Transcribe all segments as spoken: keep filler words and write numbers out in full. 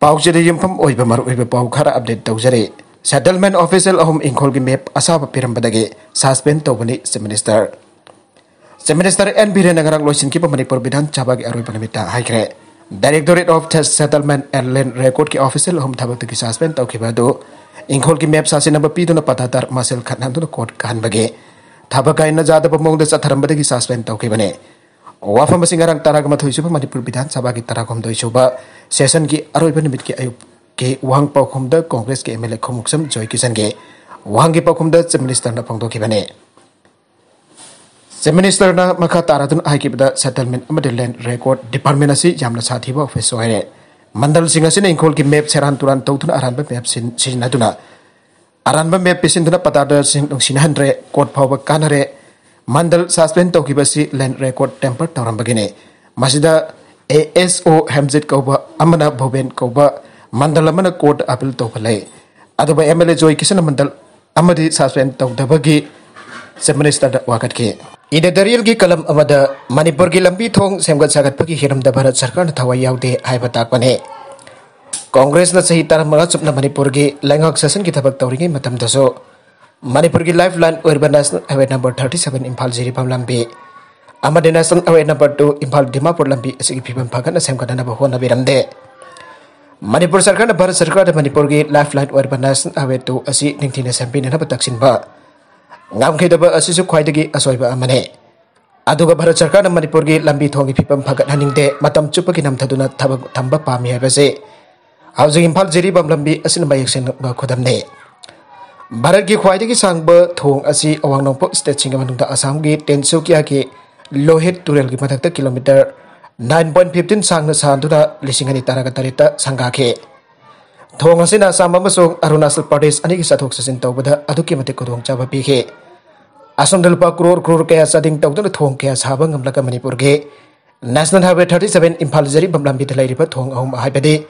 ꯄꯥꯎꯆꯦꯗ ꯌꯨꯝꯐꯝ ꯑꯣꯏꯕ ꯃꯔꯨꯑꯣꯏꯕ ꯄꯥꯎ ꯈꯔ update ꯇꯧꯖꯔꯤ꯫ Settlement official ꯑꯍꯨꯝ ꯏꯪꯈꯣꯜꯒꯤ map ꯑꯁꯥꯕ ꯄꯤꯔꯝꯕꯗꯒꯤ suspend ꯇꯧꯕꯅꯤ Chief Minister꯫ Chief Minister N ꯕꯤꯔꯦꯟꯅ ꯉꯔꯥꯡ ꯂꯣꯏꯁꯤꯟꯈꯤꯕ ꯃꯅꯤꯄꯨꯔ ꯕꯤꯙꯥꯟ ꯁꯚꯥꯒꯤ ꯑꯔꯣꯏꯕ ꯅꯨꯃꯤꯠꯇ ꯍꯥꯏꯈ꯭ꯔꯦ, Directorate of Settlement and Land Recordꯀꯤ official ꯑꯍꯨꯝ ꯊꯕꯛꯇꯒꯤ suspend ꯇꯧꯈꯤꯕ ꯑꯗꯨ ꯏꯪꯈꯣꯜꯒꯤ map ꯁꯥꯁꯤꯟꯅꯕ ꯄꯤꯗꯨꯅ ꯄꯇꯥꯗꯥꯔ ꯃꯁꯦꯜ ꯈꯠꯅꯍꯟꯗꯨꯅ court ꯀꯥꯍꯟꯕꯒꯤ ꯊꯕꯛ ꯀꯥꯏꯅ ꯌꯥꯗꯕ ꯃꯑꯣꯡꯗ ꯆꯠꯊꯔꯝꯕꯗꯒꯤ suspend ꯇꯧꯈꯤꯕꯅꯤ꯫ ꯋꯥꯐꯝ ꯑꯁꯤ ꯉꯔꯥꯡ ꯇꯔꯥꯃꯥꯊꯣꯏ ꯁꯨꯕ ꯃꯅꯤꯄꯨꯔ ꯕꯤꯙꯥꯟ ꯁꯚꯥꯒꯤ ꯇꯔꯥꯍꯨꯝꯗꯣꯏ ꯁꯨꯕ sessionꯒꯤ ꯑꯔꯣꯏꯕ ꯅꯨꯃꯤꯠꯀꯤ ꯑꯌꯨꯛꯀꯤ ꯋꯥꯍꯪ ꯄꯥꯎꯈꯨꯝꯗ ꯀꯣꯡꯒ꯭ꯔꯦꯁꯀꯤ MLA ꯈꯣꯡꯎꯞꯁꯝ ꯖꯣꯏꯀꯤꯁꯟꯒꯤ ꯋꯥꯍꯪꯒꯤ ꯄꯥꯎꯈꯨꯝꯗ Chief Ministerꯅ ꯐꯣꯡꯗꯣꯛꯈꯤꯕꯅꯤ꯫ Chief Ministerꯅ ꯃꯈꯥ ꯇꯥꯔꯗꯨꯅ ꯍꯥꯏꯈꯤꯕꯗ, Settlement ꯑꯃꯗꯤ Land Record Department ꯑꯁꯤ ꯌꯥꯝꯅ ꯁꯥꯊꯤꯕ office ꯑꯣꯏꯔꯦ꯫ ꯃꯟꯗꯜꯁꯤꯡ ꯑꯁꯤꯅ ꯏꯪꯈꯣꯜꯒꯤ map ꯁꯦꯔꯥꯟ ꯇꯨꯔꯥꯟ ꯇꯧꯗꯨꯅ ꯑꯔꯥꯟꯕ map ꯁꯤꯟ-, ꯁꯤꯖꯤꯟꯅꯗꯨꯅ ꯑꯔꯥꯟꯕ map ꯄꯤꯁꯤꯟꯗꯨꯅ ꯄꯇꯥꯗꯥꯔꯁꯤꯡ ꯅꯨꯡꯁꯤꯅꯍꯟꯗ꯭ꯔꯦ, court ꯐꯥꯎꯕ ꯀꯥꯟꯅꯔꯦ꯫ ꯃꯟꯗꯜ suspend ꯇꯧꯈꯤꯕꯁꯤ land record tamper ꯇꯧꯔꯝꯕꯒꯤꯅꯤ꯫ ꯃꯁꯤꯗ ASO ꯍꯦꯝꯖꯤꯠ ꯀꯧꯕ ꯑꯃꯅ ꯚꯨꯕꯦꯟ ꯀꯧꯕ ꯃꯟꯗꯜ ꯑꯃꯅ court appeal ꯇꯧꯈꯠꯂꯦ꯫ ꯑꯗꯨꯕꯨ MLA ꯖꯣꯏ ꯀꯤꯁꯟꯅ ꯃꯟꯗꯜ ꯑꯃꯗꯤ suspend ꯇꯧꯗꯕꯒꯤ Chief Ministerꯗ ꯋꯥꯀꯠꯈꯤ꯫ Editorialꯒꯤ column ꯑꯃꯗ ꯃꯅꯤꯄꯨꯔꯒꯤ ꯂꯝꯕꯤ ꯊꯣꯡ ꯁꯦꯝꯒꯠ ꯁꯥꯒꯠꯄꯒꯤ ꯍꯤꯔꯝꯗ ꯚꯥꯔꯠ ꯁꯔꯀꯥꯔꯅ ꯊꯋꯥꯏ ꯌꯥꯎꯗꯦ ꯍꯥꯏꯕ ꯇꯥꯛꯄꯅꯤ꯫ ꯀꯣꯡꯒ꯭ꯔꯦꯁꯅ ꯆꯍꯤ ꯇꯔꯥꯃꯉꯥ ꯆꯨꯞꯅ ꯃꯅꯤꯄꯨꯔꯒꯤ ꯂꯩꯉꯥꯛ ꯁꯥꯁꯟꯒꯤ ꯊꯕꯛ ꯇꯧꯔꯤꯉꯩ ꯃꯇꯝꯗꯁꯨ ꯃꯅꯤꯄꯨꯔꯒꯤ lifeline ꯑꯣꯏꯔꯤꯕ National Highway number thirty seven Imphal Jiribam ꯂꯝꯕꯤ ꯑꯃꯗꯤ National Highway number two Imphal Dimapur ꯂꯝꯕꯤ ꯑꯁꯤꯒꯤ ꯐꯤꯕꯝ ꯐꯒꯠꯅ ꯁꯦꯝꯒꯠꯅꯅꯕ ꯍꯣꯠꯅꯕꯤꯔꯝꯗꯦ꯫ ꯃꯅꯤꯄꯨꯔ ꯁꯔꯀꯥꯔꯅ ꯚꯥꯔꯠ ꯁꯔꯀꯥꯔꯗ ꯃꯅꯤꯄꯨꯔꯒꯤ lifeline ꯑꯣꯏꯔꯤꯕ National Highway two ꯑꯁꯤ ꯅꯤꯡꯊꯤꯅ ꯁꯦꯝꯕꯤꯅꯅꯕ ꯇꯛꯁꯤꯟꯕ ꯉꯝꯈꯤꯗꯕ ꯑꯁꯤꯁꯨ ꯈ꯭ꯋꯥꯏꯗꯒꯤ ꯑꯁꯣꯏꯕ ꯑꯃꯅꯤ꯫ ꯑꯗꯨꯒ ꯚꯥꯔꯠ ꯁꯔꯀꯥꯔꯅ ꯃꯅꯤꯄꯨꯔꯒꯤ ꯂꯝꯕꯤ ꯊꯣꯡꯒꯤ ꯐꯤꯕꯝ ꯐꯒꯠꯍꯟꯅꯤꯡꯗꯦ, ꯃꯇꯝ ꯆꯨꯞꯄꯒꯤ ꯅꯝꯊꯗꯨꯅ ꯊꯕꯛ ꯊꯝꯕ ꯄꯥꯝꯃꯤ ꯍꯥꯏꯕꯁꯤ ꯍꯧꯖꯤꯛ ꯏꯝꯐꯥꯜ ꯖꯤꯔꯤꯕꯥꯝ ꯂꯝꯕꯤ ꯑꯁꯤꯅ ꯃꯌꯦꯛ ꯁꯦꯡꯅ ꯈꯨꯗꯝꯅꯤ꯫ ꯚꯥꯔꯠꯀꯤ ꯈ꯭ꯋꯥꯏꯗꯒꯤ ꯁꯥꯡꯕ ꯊꯣꯡ ꯑꯁꯤ ꯑꯋꯥꯡ ꯅꯣꯡꯄꯣꯛ stateꯁꯤꯡꯒꯤ ꯃꯅꯨꯡꯗ ꯑꯁꯥꯝꯒꯤ ꯇꯤꯟꯁꯨꯀꯤꯌꯥꯒꯤ ꯂꯣꯍꯤꯠ ꯇꯨꯔꯦꯜꯒꯤ ꯃꯊꯛꯇ kilometre nine point fifteen ꯁꯥꯡꯅ ꯁꯥꯗꯨꯅ ꯂꯤꯁꯤꯡ ꯑꯅꯤ ꯇꯔꯥꯒ ꯇꯔꯦꯠꯇ ꯁꯪꯒꯥꯈꯤ꯫ ꯊꯣꯡ ꯑꯁꯤꯅ ꯑꯁꯥꯝ ꯑꯃꯁꯨꯡ ꯑꯔꯨꯅꯥꯆꯜ ꯄ꯭ꯔꯗꯦꯁ ꯑꯅꯤꯒꯤ ꯆꯠꯊꯣꯛ ꯆꯠꯁꯤꯟ ꯇꯧꯕꯗ ꯑꯗꯨꯛꯀꯤ ꯃꯇꯤꯛ ꯈꯨꯗꯣꯡꯆꯥꯕ ꯄꯤꯈꯤ꯫ ꯑꯁꯣꯝꯗ ꯂꯨꯄꯥ ꯀ꯭ꯔꯣꯔ ꯀ꯭ꯔꯣꯔ ꯀꯌꯥ ꯆꯥꯗꯤꯡ ꯇꯧꯗꯨꯅ ꯊꯣꯡ ꯀꯌꯥ ꯁꯥꯕ ꯉꯝꯂꯒ ꯃꯅꯤꯄꯨꯔꯒꯤ National Highway thirty seven Imphal Jiribam ꯂꯝꯕꯤꯗ ꯂꯩꯔꯤꯕ ꯊꯣꯡ ꯑꯍꯨꯝ ꯍꯥꯏꯕꯗꯤ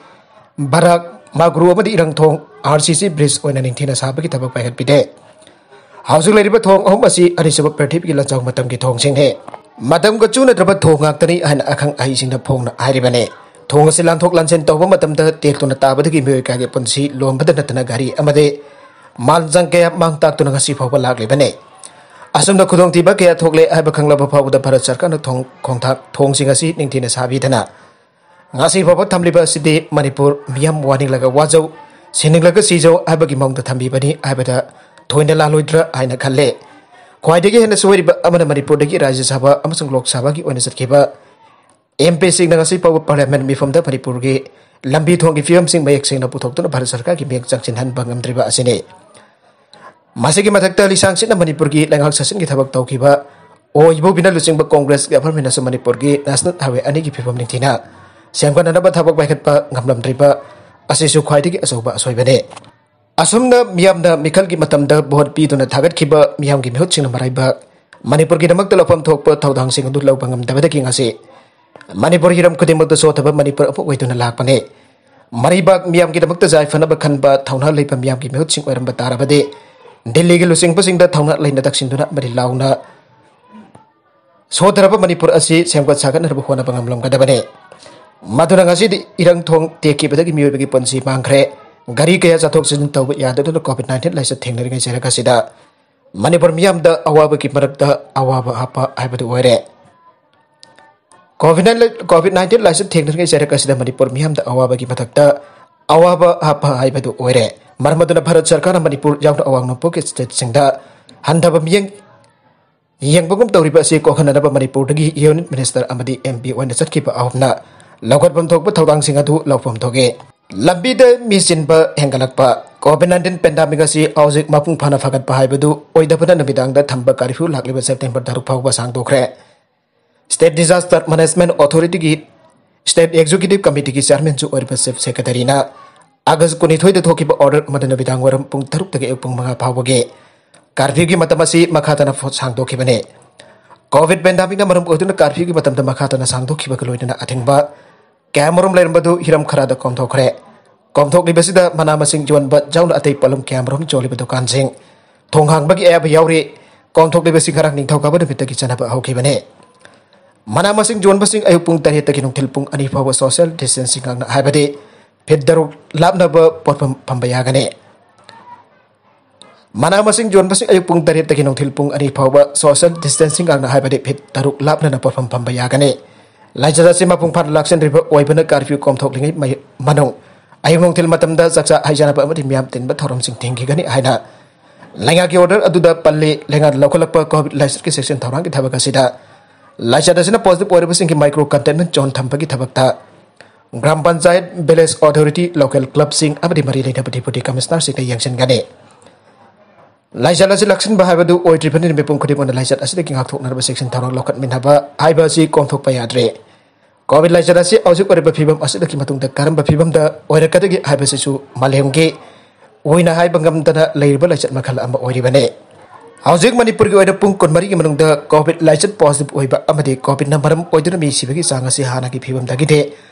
ꯕꯔꯥꯛ, ꯃꯥꯒ꯭ꯔꯨ ꯑꯃꯗꯤ ꯏꯔꯪꯊꯣꯡ RCC bridge ꯑꯣꯏꯅ ꯅꯤꯡꯊꯤꯅ ꯁꯥꯕꯒꯤ ꯊꯕꯛ ꯄꯥꯏꯈꯠꯄꯤꯗꯦ꯫ ꯍꯧꯖꯤꯛ ꯂꯩꯔꯤꯕ ꯊꯣꯡ ꯑꯍꯨꯝ ꯑꯁꯤ ꯑꯅꯤꯁꯨꯕ ꯄ꯭ꯔꯤꯊꯤꯕꯤꯒꯤ ꯂꯥꯟꯖꯥꯎ ꯃꯇꯝꯒꯤ ꯊꯣꯡꯁꯤꯡꯅꯤ꯫ ꯃꯇꯝꯒ ꯆꯨꯅꯗ꯭ꯔꯕ ꯊꯣꯡ ꯉꯥꯛꯇꯅꯤ ꯍꯥꯏꯅ ꯑꯈꯪ ꯑꯍꯩꯁꯤꯡꯅ ꯐꯣꯡꯅ ꯍꯥꯏꯔꯤꯕꯅꯤ꯫ ꯊꯣꯡ ꯑꯁꯤ ꯂꯥꯟꯊꯣꯛ ꯂꯥꯟꯁꯤꯟ ꯇꯧꯕ ꯃꯇꯝꯗ ꯇꯦꯛꯇꯨꯅ ꯇꯥꯕꯗꯒꯤ ꯃꯤꯑꯣꯏ ꯀꯌꯥꯒꯤ ꯄꯨꯟꯁꯤ ꯂꯣꯝꯕꯗ ꯅꯠꯇꯅ ꯒꯥꯔꯤ ꯑꯃꯗꯤ ꯃꯥꯜ ꯆꯥꯡ ꯀꯌꯥ ꯃꯥꯡ ꯇꯥꯛꯇꯨꯅ ꯉꯁꯤ ꯐꯥꯎꯕ ꯂꯥꯛꯂꯤꯕꯅꯤ꯫ ꯑꯁꯨꯝꯅ ꯈꯨꯗꯣꯡꯊꯤꯕ ꯀꯌꯥ ꯊꯣꯛꯂꯦ ꯍꯥꯏꯕ ꯈꯪꯂꯕ ꯐꯥꯎꯕꯗ ꯚꯥꯔꯠ ꯁꯔꯀꯥꯔꯅ ꯊꯣꯡ ꯈꯣꯡꯊꯥꯡ ꯊꯣꯡꯁꯤꯡ ꯑꯁꯤ ꯅꯤꯡꯊꯤꯅ ꯁꯥꯕꯤꯗꯅ ꯉꯁꯤ ꯐꯥꯎꯕ ꯊꯝꯂꯤꯕ ꯑꯁꯤꯗꯤ ꯃꯅꯤꯄꯨꯔ ꯃꯤꯌꯥꯝ ꯋꯥꯅꯤꯡꯂꯒ ꯋꯥꯖꯧ, ꯁꯤꯅꯤꯡꯂꯒ ꯁꯤꯖꯧ ꯍꯥꯏꯕꯒꯤ ꯃꯑꯣꯡꯗ ꯊꯝꯕꯤꯕꯅꯤ ꯍꯥꯏꯕꯗ ꯊꯣꯏꯅ ꯂꯥꯜꯂꯣꯏꯗ꯭ꯔꯥ ꯍꯥꯏꯅ ꯈꯜꯂꯦ꯫ ꯈ꯭ꯋꯥꯏꯗꯒꯤ ꯍꯦꯟꯅ ꯁꯣꯏꯔꯤꯕ ꯑꯃꯅ ꯃꯅꯤꯄꯨꯔꯗꯒꯤ ꯔꯥꯖ꯭ꯌ ꯁꯚꯥ ꯑꯃꯁꯨꯡ ꯂꯣꯛ ꯁꯚꯥꯒꯤ ꯑꯣꯏꯅ ꯆꯠꯈꯤꯕ ꯑꯦꯝ ꯄꯤꯁꯤꯡꯅ ꯉꯁꯤ ꯐꯥꯎꯕ ꯄꯥꯔꯂꯤꯌꯥꯃꯦꯟ ꯃꯤꯐꯝꯗ ꯃꯅꯤꯄꯨꯔꯒꯤ ꯂꯝꯕꯤ ꯊꯣꯡꯒꯤ ꯐꯤꯕꯝꯁꯤꯡ ꯃꯌꯦꯛ ꯁꯦꯡꯅ ꯄꯨꯊꯣꯛꯇꯨꯅ ꯚꯥꯔꯠ ꯁꯔꯀꯥꯔꯒꯤ ꯃꯤꯠꯌꯦꯡ ꯆꯪꯁꯤꯟꯍꯟꯕ ꯉꯝꯗ꯭ꯔꯤꯕ ꯑꯁꯤꯅꯤ꯫ ꯃꯁꯤꯒꯤ ꯃꯊꯛꯇ ꯂꯤꯁꯥꯡ ꯁꯤꯠꯅ ꯃꯅꯤꯄꯨꯔꯒꯤ ꯂꯩꯉꯥꯛ ꯁꯥꯁꯟꯒꯤ ꯊꯕꯛ ꯇꯧꯈꯤꯕ ꯑꯣ ꯏꯕꯣꯕꯤꯅ ꯂꯨꯆꯤꯡꯕ ꯀꯣꯡꯒ꯭ꯔꯦꯁ ꯒꯚꯔꯟꯃꯦꯟꯠꯅꯁꯨ ꯃꯅꯤꯄꯨꯔꯒꯤ ꯅꯦꯁꯅꯦꯜ ꯍꯥꯏꯋꯦ ꯑꯅꯤꯒꯤ ꯐꯤꯕꯝ ꯅꯤꯡꯊꯤꯅ ꯁꯦꯝꯒꯠꯅꯅꯕ ꯊꯕꯛ ꯄꯥꯏꯈꯠꯄ ꯉꯝꯂꯝꯗ꯭ꯔꯤꯕ ꯑꯁꯤꯁꯨ ꯈ꯭ꯋꯥꯏꯗꯒꯤ ꯑꯆꯧꯕ ꯑꯁꯣꯏꯕꯅꯤ꯫ ꯑꯁꯨꯝꯅ ꯃꯤꯌꯥꯝꯅ ꯃꯤꯈꯜꯒꯤ ꯃꯇꯝꯗ ꯚꯣꯠ ꯄꯤꯗꯨꯅ ꯊꯥꯒꯠꯈꯤꯕ ꯃꯤꯌꯥꯝꯒꯤ ꯃꯤꯍꯨꯠꯁꯤꯡꯅ ꯃꯔꯥꯏꯕꯥꯛ ꯃꯅꯤꯄꯨꯔꯒꯤꯗꯃꯛꯇ ꯂꯧꯐꯝ ꯊꯣꯛꯄ ꯊꯧꯗꯥꯡꯁꯤꯡ ꯑꯗꯨ ꯂꯧꯕ ꯉꯝꯗꯕꯗꯒꯤ ꯉꯁꯤ ꯃꯅꯤꯄꯨꯔ ꯍꯤꯔꯝ ꯈꯨꯗꯤꯡꯃꯛꯇ ꯁꯣꯠꯊꯕ ꯃꯅꯤꯄꯨꯔ ꯑꯃ ꯑꯣꯏꯗꯨꯅ ꯂꯥꯛꯄꯅꯤ꯫ ꯃꯔꯩꯕꯥꯛ ꯃꯤꯌꯥꯝꯒꯤꯗꯃꯛꯇ ꯌꯥꯏꯐꯅꯕ ꯈꯟꯕ ꯊꯧꯅꯥ ꯂꯩꯕ ꯃꯤꯌꯥꯝꯒꯤ ꯃꯤꯍꯨꯠꯁꯤꯡ ꯑꯣꯏꯔꯝꯕ ꯇꯥꯔꯕꯗꯤ ꯗꯤꯜꯂꯤꯒꯤ ꯂꯨꯆꯤꯡꯕꯁꯤꯡꯗ ꯊꯧꯅꯥ ꯂꯩꯅ ꯇꯛꯁꯤꯟꯗꯨꯅ ꯑꯃꯗꯤ ꯂꯥꯎꯅ ꯁꯣꯠꯊꯔꯕ ꯃꯅꯤꯄꯨꯔ ꯑꯁꯤ ꯁꯦꯝꯒꯠ ꯁꯥꯒꯠꯅꯅꯕ ꯍꯣꯠꯅꯕ ꯉꯝꯂꯝꯒꯗꯕꯅꯤ꯫ ꯃꯗꯨꯅ ꯉꯁꯤꯗꯤ ꯏꯔꯪ ꯊꯣꯡ ꯇꯦꯛꯈꯤꯕꯗꯒꯤ ꯃꯤꯑꯣꯏꯕꯒꯤ ꯄꯨꯟꯁꯤ ꯃꯥꯡꯈ꯭ꯔꯦ꯫ ꯒꯥꯔꯤ ꯀꯌꯥ ꯆꯠꯊꯣꯛ ꯆꯠꯁꯤꯟ ꯇꯧꯕ ꯌꯥꯗꯗꯨꯅ ꯀꯣꯚꯤꯗ ꯅꯥꯏꯟꯇꯤꯟ ꯂꯥꯏꯆꯠ ꯊꯦꯡꯅꯔꯤꯉꯩ ꯆꯩꯔꯛ ꯑꯁꯤꯗ ꯃꯅꯤꯄꯨꯔ ꯃꯤꯌꯥꯝꯗ ꯑꯋꯥꯕꯒꯤ ꯃꯔꯛꯇ ꯑꯋꯥꯕ ꯍꯥꯞꯄ ꯍꯥꯏꯕꯗꯨ ꯑꯣꯏꯔꯦ꯫ ꯀꯣꯚꯤꯗ ꯅꯥꯏꯟꯇꯤꯟ ꯂꯥꯏꯆꯠ ꯊꯦꯡꯅꯔꯤꯉꯩ ꯆꯩꯔꯛ ꯑꯁꯤꯗ ꯃꯅꯤꯄꯨꯔ ꯃꯤꯌꯥꯝꯗ ꯑꯋꯥꯕꯒꯤ ꯃꯊꯛꯇ ꯑꯋꯥꯕ ꯍꯥꯞꯄ ꯍꯥꯏꯕꯗꯨ ꯑꯣꯏꯔꯦ꯫ ꯃꯔꯝ ꯑꯗꯨꯅ ꯚꯥꯔꯠ ꯁꯔꯀꯥꯔꯅ ꯃꯅꯤꯄꯨꯔ ꯌꯥꯎꯅ ꯑꯋꯥꯡ ꯅꯣꯡꯄꯣꯛꯀꯤ ꯁ꯭ꯇꯦꯠꯁꯤꯡꯗ ꯍꯟꯊꯕ ꯃꯤꯠꯌꯦꯡ ꯌꯦꯡꯕꯒꯨꯝ ꯇꯧꯔꯤꯕ ꯑꯁꯤ ꯀꯣꯛꯍꯟꯅꯅꯕ ꯃꯅꯤꯄꯨꯔꯗꯒꯤ ꯌꯨꯅꯤꯌꯟ ꯃꯤꯅꯤꯁꯇꯔ ꯑꯃꯗꯤ ꯑꯦꯝ ꯄꯤ ꯑꯣꯏꯅ ꯆꯠꯈꯤꯕ ꯑꯍꯨꯝꯅ ꯂꯧꯈꯠꯐꯝ ꯊꯣꯛꯄ ꯊꯧꯗꯥꯡꯁꯤꯡ ꯑꯗꯨ ꯂꯧꯐꯝ ꯊꯣꯛꯏ꯫ ꯂꯝꯕꯤꯗ ꯃꯤ ꯆꯤꯟꯕ ꯍꯦꯟꯒꯠꯂꯛꯄ, ꯀꯣꯚꯤꯗ ꯅꯥꯏꯟꯇꯤꯟ ꯄꯦꯟꯗꯥꯃꯤꯛ ꯑꯁꯤ ꯍꯧꯖꯤꯛ ꯃꯄꯨꯡ ꯐꯥꯅ ꯐꯒꯠꯄ ꯍꯥꯏꯕꯗꯨ ꯑꯣꯏꯗꯕꯅ ꯅꯨꯃꯤꯗꯥꯡꯗ ꯊꯝꯕ ꯀꯥꯔꯐ꯭ꯌꯨ ꯂꯥꯛꯂꯤꯕ ꯁꯦꯞꯇꯦꯝꯕꯔ ꯇꯔꯨꯛ ꯐꯥꯎꯕ ꯁꯥꯡꯗꯣꯛꯈ꯭ꯔꯦ꯫ ꯁ꯭ꯇꯦꯠ ꯗꯤꯖꯥꯁꯇꯔ ꯃꯦꯅꯦꯖꯃꯦꯟꯠ ꯑꯣꯊꯣꯔꯤꯇꯤꯒꯤ ꯁ꯭ꯇꯦꯠ ꯑꯦꯛꯖꯤꯀ꯭ꯌꯨꯇꯤꯚ ꯀꯃꯤꯇꯤꯒꯤ ꯆꯤꯌꯥꯔꯃꯦꯟꯁꯨ ꯑꯣꯏꯔꯤꯕ ꯆꯤꯐ ꯁꯦꯀ꯭ꯔꯦꯇꯔꯤꯅ ꯑꯥꯒꯁ ꯀꯨꯟꯅꯤꯊꯣꯏꯗ ꯊꯣꯛꯈꯤꯕ ꯑꯣꯔꯗꯔ ꯑꯃꯗ ꯅꯨꯃꯤꯗꯥꯡ ꯋꯥꯏꯔꯝ ꯄꯨꯡ ꯇꯔꯨꯛꯇꯒꯤ ꯑꯌꯨꯛ ꯄꯨꯡ ꯃꯉꯥ ꯐꯥꯎꯕꯒꯤ ꯀꯥꯔꯐ꯭ꯌꯨꯒꯤ ꯃꯇꯝ ꯑꯁꯤ ꯃꯈꯥ ꯇꯥꯅ ꯐ-, ꯁꯥꯡꯗꯣꯛꯈꯤꯕꯅꯤ꯫ ꯀꯣꯚꯤꯗ ꯄꯦꯟꯗꯥꯃꯤꯛꯅ ꯃꯔꯝ ꯑꯣꯏꯗꯨꯅ ꯀꯥꯔꯐ꯭ꯌꯨꯒꯤ ꯃꯇꯝꯗ ꯃꯈꯥ ꯇꯥꯅ ꯁꯥꯡꯗꯣꯛꯈꯤꯕꯒ ꯂꯣꯏꯅꯅ ꯑꯊꯤꯡꯕ ꯀꯌꯥꯃꯔꯨꯝ ꯂꯩꯔꯝꯕꯗꯨ ꯍꯤꯔꯝ ꯈꯔꯗ ꯀꯣꯝꯊꯣꯛꯈ꯭ꯔꯦ꯫ ꯀꯣꯝꯊꯣꯛꯂꯤꯕꯁꯤꯗ ꯃꯅꯥ ꯃꯁꯤꯡ ꯌꯣꯟꯕ ꯌꯥꯎꯅ ꯑꯇꯩ ꯄꯣꯠꯂꯝ ꯀꯌꯥꯃꯔꯨꯝ ꯌꯣꯜꯂꯤꯕ ꯗꯨꯀꯥꯟꯁꯤꯡ ꯊꯣꯡ ꯍꯥꯡꯕꯒꯤ ꯑꯌꯥꯕ ꯌꯥꯎꯔꯤ꯫ ꯀꯣꯝꯊꯣꯛꯂꯤꯕꯁꯤ ꯉꯔꯥꯡ ꯅꯤꯡꯊꯧꯀꯥꯕ ꯅꯨꯃꯤꯠꯇꯒꯤ ꯆꯠꯅꯕ ꯍꯧꯈꯤꯕꯅꯤ꯫ ꯃꯅꯥ ꯃꯁꯤꯡ ꯌꯣꯟꯕꯁꯤꯡ ꯑꯌꯨꯛ ꯄꯨꯡ ꯇꯔꯦꯠꯇꯒꯤ ꯅꯨꯡꯊꯤꯜ ꯄꯨꯡ ꯑꯅꯤ ꯐꯥꯎꯕ social distancing ꯉꯥꯛꯅ, ꯍꯥꯏꯕꯗꯤ ꯐꯤꯠ ꯇꯔꯨꯛ ꯂꯥꯞꯅꯕ ꯄꯣꯠꯐꯝ ꯐꯝꯕ ꯌꯥꯒꯅꯤ꯫ ꯃꯅꯥ ꯃꯁꯤꯡ ꯌꯣꯟꯕꯁꯤꯡ ꯑꯌꯨꯛ ꯄꯨꯡ ꯇꯔꯦꯠꯇꯒꯤ ꯅꯨꯡꯊꯤꯜ ꯄꯨꯡ ꯑꯅꯤ ꯐꯥꯎꯕ social distancing ꯉꯥꯛꯅ, ꯍꯥꯏꯕꯗꯤ ꯐꯤꯠ ꯇꯔꯨꯛ ꯂꯥꯞꯅꯅ ꯄꯣꯠꯐꯝ ꯐꯝꯕ ꯌꯥꯒꯅꯤ꯫ ꯂꯥꯏꯆꯠ ꯑꯁꯤ ꯃꯄꯨꯡ ꯐꯥꯅ ꯂꯥꯛꯁꯤꯟꯗ꯭ꯔꯤꯕ ꯑꯣꯏꯕꯅ, ꯀꯥꯔꯐ꯭ꯌꯨ ꯀꯣꯝꯊꯣꯛꯂꯤꯉꯩ ꯃꯩ-, ꯃꯅꯨꯡ ꯑꯌꯨꯛ ꯅꯨꯡꯊꯤꯜ ꯃꯇꯝꯗ ꯆꯥꯛꯆꯥ ꯍꯩꯖꯥꯟꯅꯕ ꯑꯃꯗꯤ ꯃꯤꯌꯥꯝ ꯇꯤꯟꯕ ꯊꯧꯔꯝꯁꯤꯡ ꯊꯤꯡꯈꯤꯒꯅꯤ ꯍꯥꯏꯅ ꯂꯩꯉꯥꯛꯀꯤ order ꯑꯗꯨꯗ ꯄꯜꯂꯤ꯫ ꯂꯩꯉꯥꯛꯅ ꯂꯧꯈꯠꯂꯛꯄ COVID ꯂꯥꯏꯆꯠꯀꯤ ꯆꯦꯛꯁꯤꯟ ꯊꯧꯔꯥꯡꯒꯤ ꯊꯕꯛ ꯑꯁꯤꯗ ꯂꯥꯏꯆꯠ ꯑꯁꯤꯅ positive ꯑꯣꯏꯔꯕꯁꯤꯡꯒꯤ micro containment zone ꯊꯝꯕꯒꯤ ꯊꯕꯛꯇ gram panchayat, village authority, local clubꯁꯤꯡ ꯑꯃꯗꯤ ꯃꯔꯤ ꯂꯩꯅꯕ deputy commissionerꯁꯤꯡꯅ ꯌꯦꯡꯁꯤꯟꯒꯅꯤ꯫ ꯂꯥꯏꯆꯠ ꯑꯁꯤ ꯂꯥꯛꯁꯤꯟꯕ ꯍꯥꯏꯕꯗꯨ ꯑꯣꯏꯗ꯭ꯔꯤꯕꯅꯤꯅ ꯃꯤꯄꯨꯝ ꯈꯨꯗꯤꯡꯃꯛꯅ ꯂꯥꯏꯆꯠ ꯑꯁꯤꯗꯒꯤ ꯉꯥꯛꯊꯣꯛꯅꯅꯕ ꯆꯦꯛꯁꯤꯟ ꯊꯧꯔꯥꯡ ꯂꯧꯈꯠꯃꯤꯟꯅꯕ ꯍꯥꯏꯕ ꯑꯁꯤ ꯀꯣꯝꯊꯣꯛꯄ ꯌꯥꯗ꯭ꯔꯦ꯫ COVID ꯂꯥꯏꯆꯠ ꯑꯁꯤ ꯍꯧꯖꯤꯛ ꯑꯣꯏꯔꯤꯕ ꯐꯤꯕꯝ ꯑꯁꯤꯗꯒꯤ ꯃꯇꯨꯡꯗ ꯀꯔꯝꯕ ꯐꯤꯕꯝꯗ ꯑꯣꯏꯔꯛꯀꯗꯒꯦ ꯍꯥꯏꯕꯁꯤꯁꯨ ꯃꯥꯂꯦꯝꯒꯤ ꯑꯣꯏꯅ ꯍꯥꯏꯕ ꯉꯝꯗꯅ ꯂꯩꯔꯤꯕ ꯂꯥꯏꯆꯠ ꯃꯈꯜ ꯑꯃ ꯑꯣꯏꯔꯤꯕꯅꯤ꯫ ꯍꯧꯖꯤꯛ ꯃꯅꯤꯄꯨꯔꯒꯤ ꯑꯣꯏꯅ ꯄꯨꯡ ꯀꯨꯟꯃꯔꯤꯒꯤ ꯃꯅꯨꯡꯗ COVID ꯂꯥꯏꯆꯠ positive ꯑꯣꯏꯕ ꯑꯃꯗꯤ COVIDꯅ ꯃꯔꯝ ꯑꯣꯏꯗꯨꯅ ꯃꯤ ꯁꯤꯕꯒꯤ ꯆꯥꯡ ꯑꯁꯤ ꯍꯥꯟꯅꯒꯤ ꯐꯤꯕꯝꯗꯒꯤꯗꯤ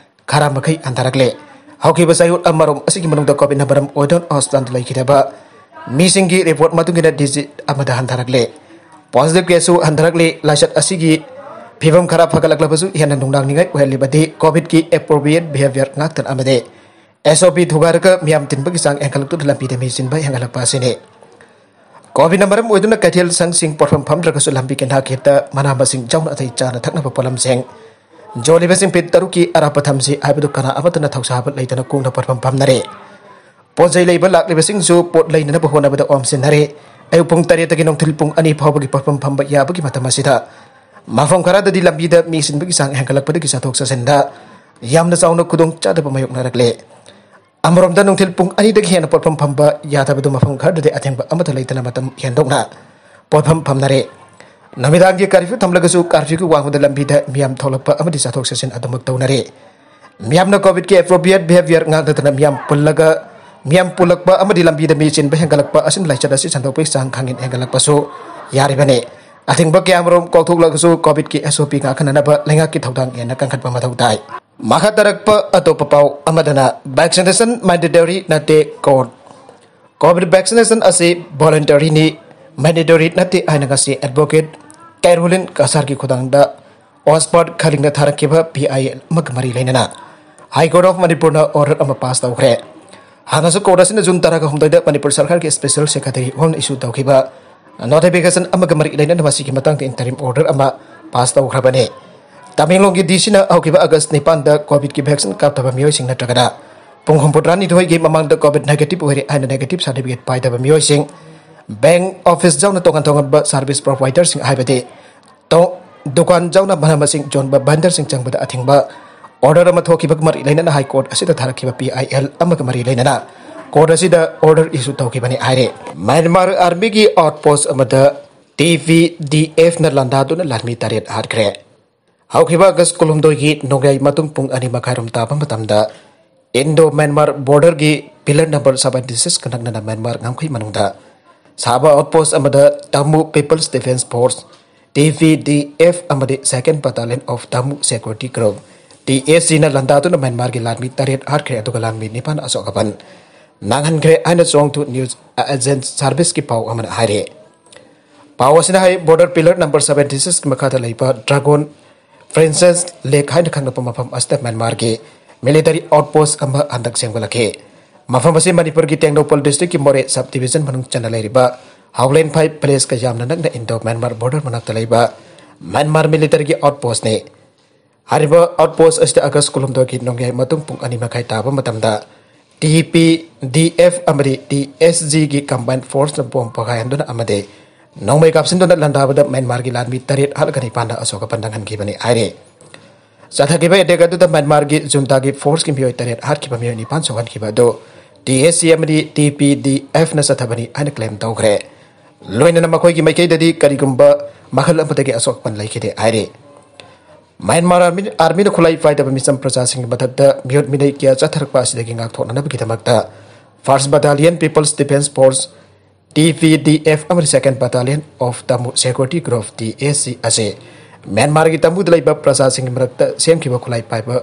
ꯈꯔ ꯃꯈꯩ ꯍꯟꯊꯔꯛꯂꯦ꯫ ꯍꯧꯈꯤꯕ ꯆꯌꯣꯜ ꯑꯃꯔꯣꯝ ꯑꯁꯤꯒꯤ ꯃꯅꯨꯡꯗ COVIDꯅ ꯃꯔꯝ ꯑꯣꯏꯗꯨꯅ hospitalꯗ ꯂꯩꯈꯤꯗꯕ ꯃꯤꯁꯤꯡꯒꯤ report ꯃꯇꯨꯡ ꯏꯟꯅ digit ꯑꯃꯗ ꯍꯟꯊꯔꯛꯂꯦ꯫ Positive caseꯁꯨ ꯍꯟꯊꯔꯛꯂꯤ꯫ ꯂꯥꯏꯆꯠ ꯑꯁꯤꯒꯤ ꯐꯤꯕꯝ ꯈꯔ ꯐꯒꯠꯂꯛꯂꯕꯁꯨ ꯍꯦꯟꯅ ꯅꯨꯡꯅꯥꯡꯅꯤꯡꯉꯥꯏ ꯑꯣꯏꯍꯜꯂꯤꯕꯗꯤ COVIDꯀꯤ appropriate behaviour ꯉꯥꯛꯇꯅ ꯑꯃꯗꯤ SOP ꯊꯨꯒꯥꯏꯔꯒ ꯃꯤꯌꯥꯝ ꯇꯤꯟꯕꯒꯤ ꯆꯥꯡ ꯍꯦꯟꯒꯠꯂꯛꯇꯨꯅ ꯂꯝꯕꯤꯗ ꯃꯤ ꯆꯤꯟꯕ ꯍꯦꯟꯒꯠꯂꯛꯄ ꯑꯁꯤꯅꯤ꯫ COVIDꯅ ꯃꯔꯝ ꯑꯣꯏꯗꯨꯅ ꯀꯩꯊꯦꯜ ꯁꯪꯁꯤꯡ, ꯄꯣꯠꯐꯝ ꯐꯝꯗ꯭ꯔꯒꯁꯨ ꯂꯝꯕꯤ ꯀꯦꯟꯊꯥ ꯈꯦꯠꯇ ꯃꯅꯥ ꯃꯁꯤꯡ ꯌꯥꯎꯅ ꯑꯇꯩ ꯆꯥꯅ ꯊꯛꯅꯕ ꯄꯣꯠꯂꯝꯁꯤꯡ ꯌꯣꯜꯂꯤꯕꯁꯤꯡ ꯐꯤꯠ ꯇꯔꯨꯛꯀꯤ ꯑꯔꯥꯞꯄ ꯊꯝꯁꯤ ꯍꯥꯏꯕꯗꯨ ꯀꯅꯥ ꯑꯃꯠꯇꯅ ꯊꯧꯁꯥꯕ ꯂꯩꯇꯅ ꯀꯨꯡꯅ ꯄꯣꯠꯐꯝ ꯐꯝꯅꯔꯦ꯫ ꯄꯣꯠ ꯆꯩ ꯂꯩꯕ ꯂꯥꯛꯂꯤꯕꯁꯤꯡꯁꯨ ꯄꯣꯠ ꯂꯩꯅꯅꯕ ꯍꯣꯠꯅꯕꯗ ꯑꯣꯝꯁꯤꯟꯅꯔꯦ꯫ ꯑꯌꯨꯛ ꯄꯨꯡ ꯇꯔꯦꯠꯇꯒꯤ ꯅꯨꯡꯊꯤꯜ ꯄꯨꯡ ꯑꯅꯤ ꯐꯥꯎꯕꯒꯤ ꯄꯣꯠꯐꯝ ꯐꯝꯕ ꯌꯥꯕꯒꯤ ꯃꯇꯝ ꯑꯁꯤꯗ ꯃꯐꯝ ꯈꯔꯗꯗꯤ ꯂꯝꯕꯤꯗ ꯃꯤ ꯆꯤꯟꯕꯒꯤ ꯆꯥꯡ ꯍꯦꯟꯒꯠꯂꯛꯄꯗꯒꯤ ꯆꯠꯊꯣꯛ ꯆꯠꯁꯤꯟꯗ ꯌꯥꯝꯅ ꯆꯥꯎꯅ ꯈꯨꯗꯣꯡꯆꯥꯗꯕ ꯃꯥꯌꯣꯛꯅꯔꯛꯂꯦ꯫ ꯑꯃꯔꯣꯝꯗ ꯅꯨꯡꯊꯤꯜ ꯄꯨꯡ ꯑꯅꯤꯗꯒꯤ ꯍꯦꯟꯅ ꯄꯣꯠꯐꯝ ꯐꯝꯕ ꯌꯥꯗꯕꯗꯨ ꯃꯐꯝ ꯈꯔꯗꯗꯤ ꯑꯊꯤꯡꯕ ꯑꯃꯠꯇ ꯂꯩꯇꯅ ꯃꯇꯝ ꯍꯦꯟꯗꯣꯛꯅ ꯄꯣꯠꯐꯝ ꯐꯝꯅꯔꯦ꯫ ꯅꯨꯃꯤꯗꯥꯡꯒꯤ ꯀꯥꯔꯐ꯭ꯌꯨ ꯊꯝꯂꯒꯁꯨ ꯀꯥꯔꯐ꯭ꯌꯨꯒꯤ ꯋꯥꯡꯃꯗ ꯂꯝꯕꯤꯗ ꯃꯤꯌꯥꯝ ꯊꯣꯛꯂꯛꯄ ꯑꯃꯗꯤ ꯆꯠꯊꯣꯛ ꯆꯠꯁꯤꯟ ꯑꯗꯨꯃꯛ ꯇꯧꯅꯔꯦ꯫ ꯃꯤꯌꯥꯝꯅ COVIDꯀꯤ appropriate behaviour ꯉꯥꯛꯅꯗꯅ ꯃꯤꯌꯥꯝ ꯄꯨꯜꯂꯒ, ꯃꯤꯌꯥꯝ ꯄꯨꯜꯂꯛꯄ ꯑꯃꯗꯤ ꯂꯝꯕꯤꯗ ꯃꯤ ꯆꯤꯟꯕ ꯍꯦꯟꯒꯠꯂꯛꯄ ꯑꯁꯤꯅ ꯂꯥꯏꯆꯠ ꯑꯁꯤ ꯁꯟꯗꯣꯛꯄꯒꯤ ꯆꯥꯡ ꯈꯪꯍꯦꯟ ꯍꯦꯟꯒꯠꯂꯛꯄꯁꯨ ꯌꯥꯔꯤꯕꯅꯤ꯫ ꯑꯊꯤꯡꯕ ꯀꯌꯥꯃꯔꯨꯝ ꯀꯥꯎꯊꯣꯛꯂꯒꯁꯨ COVIDꯀꯤ SOP ꯉꯥꯛꯍꯟꯅꯅꯕ ꯂꯩꯉꯥꯛꯀꯤ ꯊꯧꯗꯥꯡ ꯍꯦꯟꯅ ꯀꯟꯈꯠꯄ ꯃꯊꯧ ꯇꯥꯏ꯫ ꯃꯈꯥ ꯇꯥꯔꯛꯄ ꯑꯇꯣꯞꯄ ꯄꯥꯎ ꯑꯃꯗꯅ, vaccination mandatory ꯅꯠꯇꯦ, court꯫ COVID vaccination ꯑꯁꯤ voluntaryꯅꯤ, mandatory ꯅꯠꯇꯦ ꯍꯥꯏꯅ ꯉꯁꯤ advocate ꯀꯩꯔꯣꯂꯤꯟ ꯀꯁꯥꯔꯒꯤ ꯈꯨꯊꯥꯡꯗ ꯑꯣꯁꯄꯥꯠ ꯈꯂꯤꯡꯅ ꯊꯥꯔꯛꯈꯤꯕ ꯄꯤ ꯑꯥꯏ ꯑꯦꯜ ꯑꯃꯒ ꯃꯔꯤ ꯂꯩꯅꯅ High Court of ꯃꯅꯤꯄꯨꯔꯅ ꯑꯣꯔꯗꯔ ꯑꯃ ꯄꯥꯁ ꯇꯧꯈ꯭ꯔꯦ꯫ ꯍꯥꯟꯅꯁꯨ ꯀꯣꯔꯠ ꯑꯁꯤꯅ ꯖꯨꯟ ꯇꯔꯥꯒ ꯍꯨꯝꯗꯣꯏꯗ ꯃꯅꯤꯄꯨꯔ ꯁꯔꯀꯥꯔꯒꯤ ꯁ꯭ꯄꯦꯁꯦꯜ ꯁꯦꯀ꯭ꯔꯦꯇꯔꯤ ꯍꯣꯜꯅ ꯏꯁꯨ ꯇꯧꯈꯤꯕ ꯅꯣꯇꯤꯐꯤꯀꯦꯁꯟ ꯑꯃꯒ ꯃꯔꯤ ꯂꯩꯅꯅ ꯃꯁꯤꯒꯤ ꯃꯇꯥꯡꯗ ꯏꯟꯇꯔꯤꯝ ꯑꯣꯔꯗꯔ ꯑꯃ ꯄꯥꯁ ꯇꯧꯈ꯭ꯔꯕꯅꯤ꯫ ꯇꯃꯦꯡꯂꯣꯡꯒꯤ ꯗꯤ ꯁꯤꯅ ꯍꯧꯈꯤꯕ ꯑꯥꯒꯁ ꯅꯤꯄꯥꯟꯗ ꯀꯣꯚꯤꯗꯀꯤ ꯚꯦꯛꯁꯤꯟ ꯀꯥꯞꯊꯕ ꯃꯤꯑꯣꯏꯁꯤꯡ ꯅꯠꯇ꯭ꯔꯒꯅ ꯄꯨꯡ ꯍꯨꯝꯐꯨꯇꯔꯥꯅꯤꯊꯣꯏꯒꯤ ꯃꯃꯥꯡꯗ ꯀꯣꯚꯤꯗ ꯅꯦꯒꯦꯇꯤꯚ ꯑꯣꯏꯔꯦ ꯍꯥꯏꯅ ꯅꯦꯒꯦꯇꯤꯚ ꯁꯥꯔꯇꯤꯐꯤꯀꯦꯠ ꯄꯥꯏꯗꯕ ꯃꯤꯑꯣꯏꯁꯤꯡ, ꯕꯦꯡ ꯑꯣꯐꯤꯁ ꯌꯥꯎꯅ ꯇꯣꯉꯥꯟ ꯇꯣꯉꯥꯟꯕ ꯁꯥꯔꯚꯤꯁ ꯄ꯭ꯔꯣꯚꯥꯏꯗꯔꯁꯤꯡ ꯍꯥꯏꯕꯗꯤ ꯇꯣ-, ꯗꯨꯀꯥꯟ ꯌꯥꯎꯅ ꯃꯅꯥ ꯃꯁꯤꯡ ꯌꯣꯟꯕ ꯚꯦꯟꯗꯔꯁꯤꯡ ꯆꯪꯕꯗ ꯑꯊꯤꯡꯕ ꯑꯣꯔꯗꯔ ꯑꯃ ꯊꯣꯛꯈꯤꯕꯒ ꯃꯔꯤ ꯂꯩꯅꯅ ꯍꯥꯏ ꯀꯣꯔꯠ ꯑꯁꯤꯗ ꯊꯥꯔꯛꯈꯤꯕ ꯄꯤ ꯑꯥꯏ ꯑꯦꯜ ꯑꯃꯒ ꯃꯔꯤ ꯂꯩꯅꯅ ꯀꯣꯔꯠ ꯑꯁꯤꯗ ꯑꯣꯔꯗꯔ ꯏꯁꯨ ꯇꯧꯈꯤꯕꯅꯤ ꯍꯥꯏꯔꯦ꯫ ꯃ꯭ꯌꯥꯟꯃꯥꯔ ꯑꯥꯔꯃꯤꯒꯤ ꯑꯥꯎꯠꯄꯣꯁ ꯑꯃꯗ ꯇꯤ ꯚꯤ ꯗꯤ ꯑꯦꯐꯅ ꯂꯥꯟꯗꯥꯗꯨꯅ ꯂꯥꯟꯃꯤ ꯇꯔꯦꯠ ꯍꯥꯠꯈ꯭ꯔꯦ꯫ ꯍꯧꯈꯤꯕ ꯑꯥꯒꯁ ꯀꯨꯟꯍꯨꯝꯗꯣꯏꯒꯤ ꯅꯣꯡꯌꯥꯏ ꯃꯇꯨꯡ ꯄꯨꯡ ꯑꯅꯤ ꯃꯈꯥꯏꯔꯣꯝ ꯇꯥꯕ ꯃꯇꯝꯗ ꯏꯟꯗꯣ ꯃ꯭ꯌꯥꯟꯃꯥꯔ ꯕꯣꯔꯗꯔꯒꯤ ꯄꯤꯂꯔ ꯅꯝꯕꯔ ꯁꯚꯦꯟꯇꯤ ꯁꯤꯛꯁꯀ ꯅꯛꯅꯅ ꯃ꯭ꯌꯥꯟꯃꯥꯔ ꯉꯝꯈꯩ ꯃꯅꯨꯡꯗ ꯁꯥꯕ ꯑꯥꯎꯠꯄꯣꯁ ꯑꯃꯗ Tamu people's defence force, T V D F, ꯑꯃꯗꯤ Second Battalion of Tamu Security Group, T S ꯖꯤꯅ ꯂꯥꯟꯗꯥꯗꯨꯅ ꯃ꯭ꯌꯥꯟꯃꯥꯔꯒꯤ ꯂꯥꯟꯃꯤ ꯇꯔꯦꯠ ꯍꯥꯠꯈ꯭ꯔꯦ, ꯑꯗꯨꯒ ꯂꯥꯟꯃꯤ ꯅꯤꯄꯥꯟ ꯑꯁꯣꯛ ꯑꯄꯟ ꯅꯪꯍꯟꯈ꯭ꯔꯦ ꯍꯥꯏꯅ ꯆꯣꯡꯊꯨ ꯅ꯭ꯌꯨꯁ ꯑꯦꯖꯦꯟꯁ ꯁꯥꯔꯚꯤꯁꯀꯤ ꯄꯥꯎ ꯑꯃꯅ ꯍꯥꯏꯔꯤ꯫ ꯄꯥꯎ ꯑꯁꯤꯅ ꯍꯥꯏ, ꯕꯣꯔꯗꯔ ꯄꯤꯂꯔ ꯅꯝꯕꯔ ꯁꯚꯦꯟꯇꯤ ꯁꯤꯛꯁꯀꯤ ꯃꯈꯥꯗ ꯂꯩꯕ ꯗ꯭ꯔꯥꯒꯣꯟ ꯄ꯭ꯔꯤꯟꯁꯦꯁ ꯂꯦꯛ ꯍꯥꯏꯅ ꯈꯪꯅꯕ ꯃꯐꯝ ꯑꯁꯤꯗ ꯃ꯭ꯌꯥꯟꯃꯥꯔꯒꯤ ꯃꯤꯂꯤꯇꯔꯤ ꯑꯥꯎꯠꯄꯣꯁ ꯑꯃ ꯍꯟꯗꯛ ꯁꯦꯝꯒꯠꯂꯛꯈꯤ꯫ ꯃꯐꯝ ꯑꯁꯤ ꯃꯅꯤꯄꯨꯔꯒꯤ ꯇꯦꯡꯅꯧꯄꯜ ꯗꯤꯁꯇ꯭ꯔꯤꯛꯀꯤ ꯃꯣꯔꯦ ꯁꯕ ꯗꯤꯚꯤꯖꯟ ꯃꯅꯨꯡ ꯆꯟꯅ ꯂꯩꯔꯤꯕ ꯍꯥꯎꯂꯦꯟꯐꯥꯏ ꯚꯤꯂꯦꯖꯀ ꯌꯥꯝꯅ ꯅꯛꯅ ꯏꯟꯗꯣ ꯃ꯭ꯌꯥꯟꯃꯥꯔ ꯕꯣꯔꯗꯔ ꯃꯅꯥꯛꯇ ꯂꯩꯕ ꯃ꯭ꯌꯥꯟꯃꯥꯔ ꯃꯤꯂꯤꯇꯔꯤꯒꯤ ꯑꯥꯎꯠꯄꯣꯁꯅꯤ꯫ ꯍꯥꯏꯔꯤꯕ ꯑꯥꯎꯠꯄꯣꯁ ꯑꯁꯤꯗ ꯑꯥꯒꯁ ꯀꯨꯟꯍꯨꯝꯗꯣꯏꯒꯤ ꯅꯣꯡꯌꯥꯏ ꯃꯇꯨꯡ ꯄꯨꯡ ꯑꯅꯤ ꯃꯈꯥꯏ ꯇꯥꯕ ꯃꯇꯝꯗ ꯇꯤ ꯄꯤ ꯗꯤ ꯑꯦꯐ ꯑꯃꯗꯤ ꯇꯤ ꯑꯦꯁ ꯖꯤꯒꯤ ꯀꯝꯕꯥꯏꯟ ꯐꯣꯔꯁꯅ ꯕꯣꯝ ꯄꯣꯈꯥꯏꯍꯟꯗꯨꯅ ꯑꯃꯗꯤ ꯅꯣꯡꯃꯩ ꯀꯥꯞꯁꯤꯟꯗꯨꯅ ꯂꯥꯟꯗꯥꯕꯗ ꯃ꯭ꯌꯥꯟꯃꯥꯔꯒꯤ ꯂꯥꯟꯃꯤ ꯇꯔꯦꯠ ꯍꯥꯠꯂꯒ ꯅꯤꯄꯥꯟꯗ ꯑꯁꯣꯛ ꯑꯄꯟ ꯅꯪꯍꯟꯈꯤꯕꯅꯤ ꯍꯥꯏꯔꯤ꯫ ꯆꯠꯊꯈꯤꯕ ꯑꯦꯇꯦꯛ ꯑꯗꯨꯗ ꯃ꯭ꯌꯥꯟꯃꯥꯔꯒꯤ ꯖꯨꯟꯇꯥꯒꯤ ꯐꯣꯔꯁꯀꯤ ꯃꯤꯑꯣꯏ ꯇꯔꯦꯠ ꯍꯥꯠꯈꯤꯕ, ꯃꯤꯑꯣꯏ ꯅꯤꯄꯥꯟ ꯁꯣꯛꯍꯟꯈꯤꯕ ꯑꯗꯨ ꯇꯤ ꯑꯦꯁ ꯖꯤ ꯑꯃꯗꯤ ꯇꯤ ꯄꯤ ꯗꯤ ꯑꯦꯐꯅ ꯆꯠꯊꯕꯅꯤ ꯍꯥꯏꯅ ꯀ꯭ꯂꯦꯝ ꯇꯧꯈ꯭ꯔꯦ꯫ ꯂꯣꯏꯅꯅ ꯃꯈꯣꯏꯒꯤ ꯃꯥꯏꯀꯩꯗꯗꯤ ꯀꯔꯤꯒꯨꯝꯕ ꯃꯈꯜ ꯑꯃꯠꯇꯒꯤ ꯑꯁꯣꯛ ꯑꯄꯟ ꯂꯩꯈꯤꯗꯦ ꯍꯥꯏꯔꯤ꯫ ꯃ꯭ꯌꯥꯟꯃꯥꯔ ꯑꯥꯔꯃꯤ, ꯑꯥꯔꯃꯤꯅ ꯈꯨꯠꯂꯥꯏ ꯄꯥꯏꯗꯕ ꯃꯤꯆꯝ ꯄ꯭ꯔꯖꯥꯁꯤꯡꯒꯤ ꯃꯊꯛꯇ ꯃꯤꯑꯣꯠ ꯃꯤꯅꯩ ꯀꯌꯥ ꯆꯠꯊꯔꯛꯄ ꯑꯁꯤꯗꯒꯤ ꯉꯥꯛꯊꯣꯛꯅꯅꯕꯒꯤꯗꯃꯛꯇ First Battalion People's Defence Force, T P ꯗꯤ ꯑꯦꯐ, ꯑꯃꯗꯤ Second Battalion of Tamu Security Group, T S G, ꯑꯁꯤ ꯃ꯭ꯌꯥꯟꯃꯥꯔꯒꯤ ꯇꯥꯃꯨꯗ ꯂꯩꯕ ꯄ꯭ꯔꯖꯥꯁꯤꯡꯒꯤ ꯃꯔꯛꯇ ꯁꯦꯝꯈꯤꯕ ꯈꯨꯠꯂꯥꯏ ꯄꯥꯏꯕ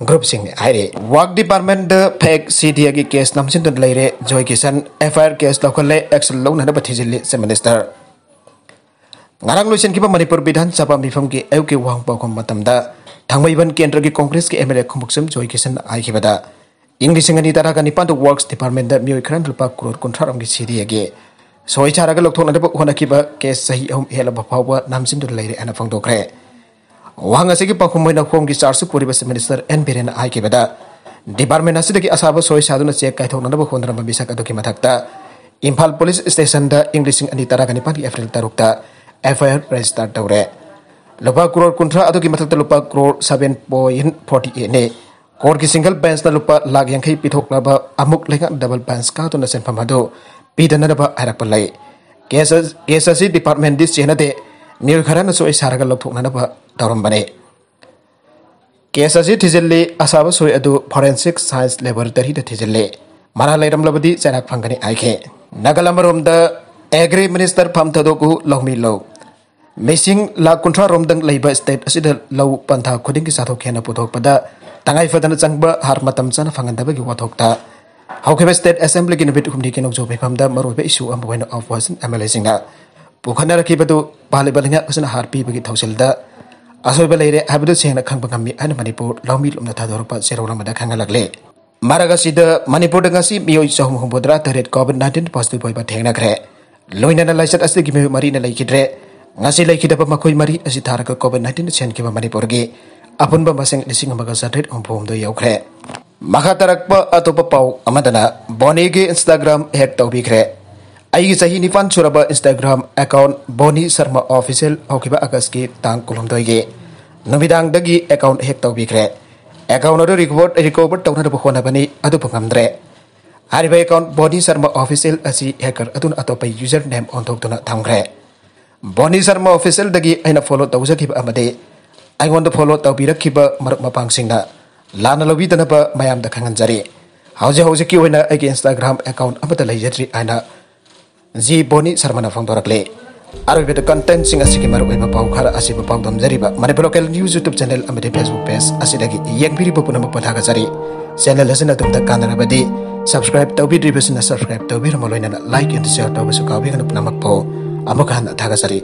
ꯒ꯭ꯔꯨꯞꯁꯤꯡꯅꯤ ꯍꯥꯏꯔꯤ꯫ ꯋꯥꯔꯛ ꯗꯤꯄꯥꯔꯠꯃꯦꯟꯗ ꯐꯦꯛ ꯁꯤ ꯗꯤ ꯑꯦꯒꯤ ꯀꯦꯁ ꯅꯝꯁꯤꯟꯗꯨꯅ ꯂꯩꯔꯦ꯫ Joy Kishan F I R case ꯂꯧꯈꯠꯂꯦ, ꯑꯦꯛꯁꯟ ꯂꯧꯅꯅꯕ ꯊꯤꯖꯤꯜꯂꯤ ꯆꯤꯐ ꯃꯤꯅꯤꯁꯇꯔ꯫ ꯉꯔꯥꯡ ꯂꯣꯏꯁꯤꯟꯈꯤꯕ ꯃꯅꯤꯄꯨꯔ ꯕꯤꯙꯥꯟ ꯁꯚꯥ ꯃꯤꯐꯝꯒꯤ ꯑꯌꯨꯛꯀꯤ ꯋꯥꯍꯪ ꯄꯥꯎꯈꯨꯝ ꯃꯇꯝꯗ ꯊꯥꯡꯃꯩꯕꯟ ꯀꯦꯟꯗ꯭ꯔꯒꯤ ꯀꯣꯡꯒ꯭ꯔꯦꯁꯀꯤ MLA ꯈꯨꯃꯨꯛꯆꯝ ꯖꯣꯏꯀꯤꯁꯟꯅ ꯍꯥꯏꯈꯤꯕꯗ, ꯏꯪ ꯂꯤꯁꯤꯡ ꯑꯅꯤ ꯇꯔꯥꯒ ꯅꯤꯄꯥꯟꯗ Works Departmentꯗ ꯃꯤꯑꯣꯏ ꯈꯔꯅ ꯂꯨꯄꯥ ꯀ꯭ꯔꯣꯔ ꯀꯨꯟꯊ꯭ꯔꯥ ꯔꯣꯝꯒꯤ ꯁꯤꯗꯤꯑꯦꯒꯤ ꯁꯣꯏ ꯁꯥꯔꯒ ꯂꯧꯊꯣꯛꯅꯅꯕ ꯍꯣꯠꯅꯈꯤꯕ ꯀꯦꯁ ꯆꯍꯤ ꯑꯍꯨꯝ ꯍꯦꯜꯂꯕ ꯐꯥꯎꯕ ꯅꯝꯁꯤꯟꯗꯨꯅ ꯂꯩꯔꯦ ꯍꯥꯏꯅ ꯐꯣꯡꯗꯣꯛꯈ꯭ꯔꯦ꯫ ꯋꯥꯍꯪ ꯑꯁꯤꯒꯤ ꯄꯥꯎꯈꯨꯝ ꯑꯣꯏꯅ Homeꯒꯤ chargeꯁꯨ ꯄꯨꯔꯤꯕ Chief Minister ꯑꯦꯟ ꯕꯤꯔꯦꯟꯅ ꯍꯥꯏꯈꯤꯕꯗ, department ꯑꯁꯤꯗꯒꯤ ꯑꯁꯥꯕ ꯁꯣꯏ ꯁꯥꯗꯨꯅ cheque ꯀꯥꯏꯊꯣꯛꯅꯅꯕ ꯍꯣꯠꯅꯔꯝꯕ ꯃꯤꯁꯛ ꯑꯗꯨꯒꯤ ꯃꯊꯛꯇ ꯏꯝꯐꯥꯜ police stationꯗ ꯏꯪ ꯂꯤꯁꯤꯡ ꯑꯅꯤ ꯇꯔꯥꯒ ꯅꯤꯄꯥꯟꯒꯤ April ꯇꯔꯨꯛꯇ FIR register ꯇꯧꯔꯦ꯫ ꯂꯨꯄꯥ ꯀ꯭ꯔꯣꯔ ꯀꯨꯟꯊ꯭ꯔꯥ ꯑꯗꯨꯒꯤ ꯃꯊꯛꯇ ꯂꯨꯄꯥ crore seven point forty eight ꯅꯤ꯫ Courtꯀꯤ single benchꯅ ꯂꯨꯄꯥ ꯂꯥꯈ ꯌꯥꯡꯈꯩ ꯄꯤꯊꯣꯛꯂꯕ ꯑꯃꯨꯛ ꯂꯩꯉꯥꯛꯅ double bench ꯀꯥꯗꯨꯅ ꯁꯦꯟꯐꯝ ꯑꯗꯨ ꯄꯤꯗꯅꯕ ꯍꯥꯏꯔꯛꯄ ꯂꯩ꯫ ꯀꯦꯁ, ꯀꯦꯁ ꯑꯁꯤ departmentꯗꯤ ꯆꯦꯟꯅꯗꯦ, ꯃꯤꯑꯣꯏ ꯈꯔꯅ ꯁꯣꯏ ꯁꯥꯔꯒ ꯂꯧꯊꯣꯛꯅꯅꯕ ꯇꯧꯔꯝꯕꯅꯤ꯫ ꯀꯦꯁ ꯑꯁꯤ ꯊꯤꯖꯤꯜꯂꯤ, ꯑꯁꯥꯕ ꯁꯣꯏ ꯑꯗꯨ forensic science laboratoryꯗ ꯊꯤꯖꯤꯜꯂꯤ꯫ ꯃꯔꯥꯜ ꯂꯩꯔꯝꯂꯕꯗꯤ ꯆꯩꯔꯥꯛ ꯐꯪꯒꯅꯤ ꯍꯥꯏꯈꯤ꯫ ꯅꯥꯒꯜ ꯑꯃꯔꯣꯝꯗ Agri Minister ꯐꯝ ꯊꯥꯗꯣꯛꯎ, ꯂꯧꯃꯤ ꯂꯧ꯫ ꯃꯤꯁꯤꯡ ꯂꯥꯈ ꯀꯨꯟꯊ꯭ꯔꯥ ꯔꯣꯝꯗꯪ ꯂꯩꯕ state ꯑꯁꯤꯗ ꯂꯧ ꯄꯟꯊꯥ ꯈꯨꯗꯤꯡꯒꯤ ꯆꯥꯊꯣꯛ ꯍꯦꯟꯅ ꯄꯨꯊꯣꯛꯄꯗ ꯇꯉꯥꯏ ꯐꯗꯅ ꯆꯪꯕ ꯍꯥꯔ ꯃꯇꯝ ꯆꯥꯅ ꯐꯪꯍꯟꯗꯕꯒꯤ ꯋꯥꯊꯣꯛꯇ ꯍꯧꯈꯤꯕ state assemblyꯒꯤ ꯅꯨꯃꯤꯠ ꯍꯨꯝꯅꯤꯒꯤ ꯅꯣꯡꯖꯨ ꯃꯤꯐꯝꯗ ꯃꯔꯨꯑꯣꯏꯕ issue ꯑꯃ ꯑꯣꯏꯅ opposition MLAꯁꯤꯡꯅ ꯄꯨꯈꯠꯅꯔꯛꯈꯤꯕꯗꯨ ꯄꯥꯜꯂꯤꯕ ꯂꯩꯉꯥꯛ ꯑꯁꯤꯅ ꯍꯥꯔ ꯄꯤꯕꯒꯤ ꯊꯧꯁꯤꯜꯗ ꯑꯁꯣꯏꯕ ꯂꯩꯔꯦ ꯍꯥꯏꯕꯗꯨ ꯁꯦꯡꯅ ꯈꯪꯕ ꯉꯝꯃꯤ ꯍꯥꯏꯅ ꯃꯅꯤꯄꯨꯔ ꯂꯧꯃꯤ ꯂꯨꯞꯅ ꯊꯥꯗꯣꯔꯛꯄ ꯆꯦꯔꯣꯜ ꯑꯃꯗ ꯈꯪꯍꯜꯂꯛꯂꯤ꯫ ꯃꯔꯛ ꯑꯁꯤꯗ ꯃꯅꯤꯄꯨꯔꯗ ꯉꯁꯤ ꯃꯤꯑꯣꯏ ꯆꯍꯨꯝ ꯍꯨꯝꯐꯨꯇꯔꯥ ꯇꯔꯦꯠ COVID nineteen positive ꯑꯣꯏꯕ ꯊꯦꯡꯅꯈ꯭ꯔꯦ꯫ ꯂꯣꯏꯅꯅ ꯂꯥꯏꯆꯠ ꯑꯁꯤꯗꯒꯤ ꯃꯤꯑꯣꯏ ꯃꯔꯤꯅ ꯂꯩꯈꯤꯗ꯭ꯔꯦ꯫ ꯉꯁꯤ ꯂꯩꯈꯤꯗꯕ ꯃꯈꯣꯏ ꯃꯔꯤ ꯑꯁꯤ ꯊꯥꯔꯒ COVID nineteen ꯁꯦꯟꯈꯤꯕ ꯃꯅꯤꯄꯨꯔꯒꯤ ꯑꯄꯨꯟꯕ ꯃꯁꯤꯡ ꯂꯤꯁꯤꯡ ꯑꯃꯒ ꯆꯥꯇ꯭ꯔꯦꯠ ꯍꯨꯝꯐꯨ ꯍꯨꯝꯗꯣꯏ ꯌꯧꯈ꯭ꯔꯦ꯫ ꯃꯈꯥ ꯇꯥꯔꯛꯄ ꯑꯇꯣꯞꯄ ꯄꯥꯎ ꯑꯃꯗꯅ, ꯕꯣꯅꯤꯒꯤ Instagram hack ꯇꯧꯕꯤꯈ꯭ꯔꯦ꯫ ꯑꯩꯒꯤ ꯆꯍꯤ ꯅꯤꯄꯥꯟ ꯁꯨꯔꯕ Instagram account ꯕꯣꯅꯤ ꯁꯔꯃ Official ꯍꯧꯈꯤꯕ Augustꯀꯤ ꯇꯥꯡ ꯀꯨꯟꯍꯨꯝꯗꯣꯏꯒꯤ ꯅꯨꯃꯤꯗꯥꯡꯗꯒꯤ account hack ꯇꯧꯕꯤꯈ꯭ꯔꯦ꯫ Account ꯑꯗꯨ recover, recover ꯇꯧꯅꯅꯕ ꯍꯣꯠꯅꯕꯅꯤ, ꯑꯗꯨꯕꯨ ꯉꯝꯗ꯭ꯔꯦ꯫ ꯍꯥꯏꯔꯤꯕ account ꯕꯣꯅꯤ ꯁꯔꯃ Official ꯑꯁꯤ hacker ꯑꯗꯨꯅ ꯑꯇꯣꯞꯄ user name ꯑꯣꯟꯊꯣꯛꯇꯨꯅ ꯊꯝꯈ꯭ꯔꯦ꯫ ꯕꯣꯅꯤ ꯁꯔꯃ Officialꯗꯒꯤ ꯑꯩꯅ follow ꯇꯧꯖꯈꯤꯕ ꯑꯃꯗꯤ ꯑꯩꯉꯣꯟꯗ follow ꯇꯧꯕꯤꯔꯛꯈꯤꯕ ꯃꯔꯨꯞ ꯃꯄꯥꯡꯁꯤꯡꯅ ꯂꯥꯟꯅ ꯂꯧꯕꯤꯗꯅꯕ ꯃꯌꯥꯝꯗ ꯈꯪꯍꯟꯖꯔꯤ꯫ ꯍꯧꯖꯤꯛ ꯍꯧꯖꯤꯛꯀꯤ ꯑꯣꯏꯅ ꯑꯩꯒꯤ Instagram account ꯑꯃꯠꯇ ꯂꯩꯖꯗ꯭ꯔꯤ ꯍꯥꯏꯅ ꯖꯤ ꯕꯣꯅꯤ ꯁꯔꯃꯅ ꯐꯣꯡꯗꯣꯔꯛꯂꯤ꯫ ꯑꯔꯣꯏꯕꯗ contentꯁꯤꯡ ꯑꯁꯤꯒꯤ ꯃꯔꯨꯑꯣꯏꯕ ꯄꯥꯎ ꯈꯔ ꯑꯁꯤꯕꯨ ꯄꯥꯎꯗꯝꯖꯔꯤꯕ Manipur Local News YouTube channel ꯑꯃꯗꯤ Facebook page ꯑꯁꯤꯗꯒꯤ ꯌꯦꯡꯕꯤꯔꯤꯕ ꯄꯨꯝꯅꯃꯛꯄꯨ ꯊꯥꯒꯠꯆꯔꯤ꯫ Channel ꯑꯁꯤꯅ ꯑꯗꯣꯝꯗ ꯀꯥꯟꯅꯔꯕꯗꯤ subscribe ꯇꯧꯕꯤꯗ꯭ꯔꯤꯕꯁꯤꯡꯅ subscribe ꯇꯧꯕꯤꯔꯝꯃ ꯂꯣꯏꯅꯅ like and share ꯇꯧꯕꯁꯨ ꯀꯥꯎꯕꯤꯒꯅꯨ꯫ ꯄꯨꯝꯅꯃꯛꯄꯨ ꯑꯃꯨꯛ ꯍꯟꯅ ꯊꯥꯒꯠꯆꯔꯤ꯫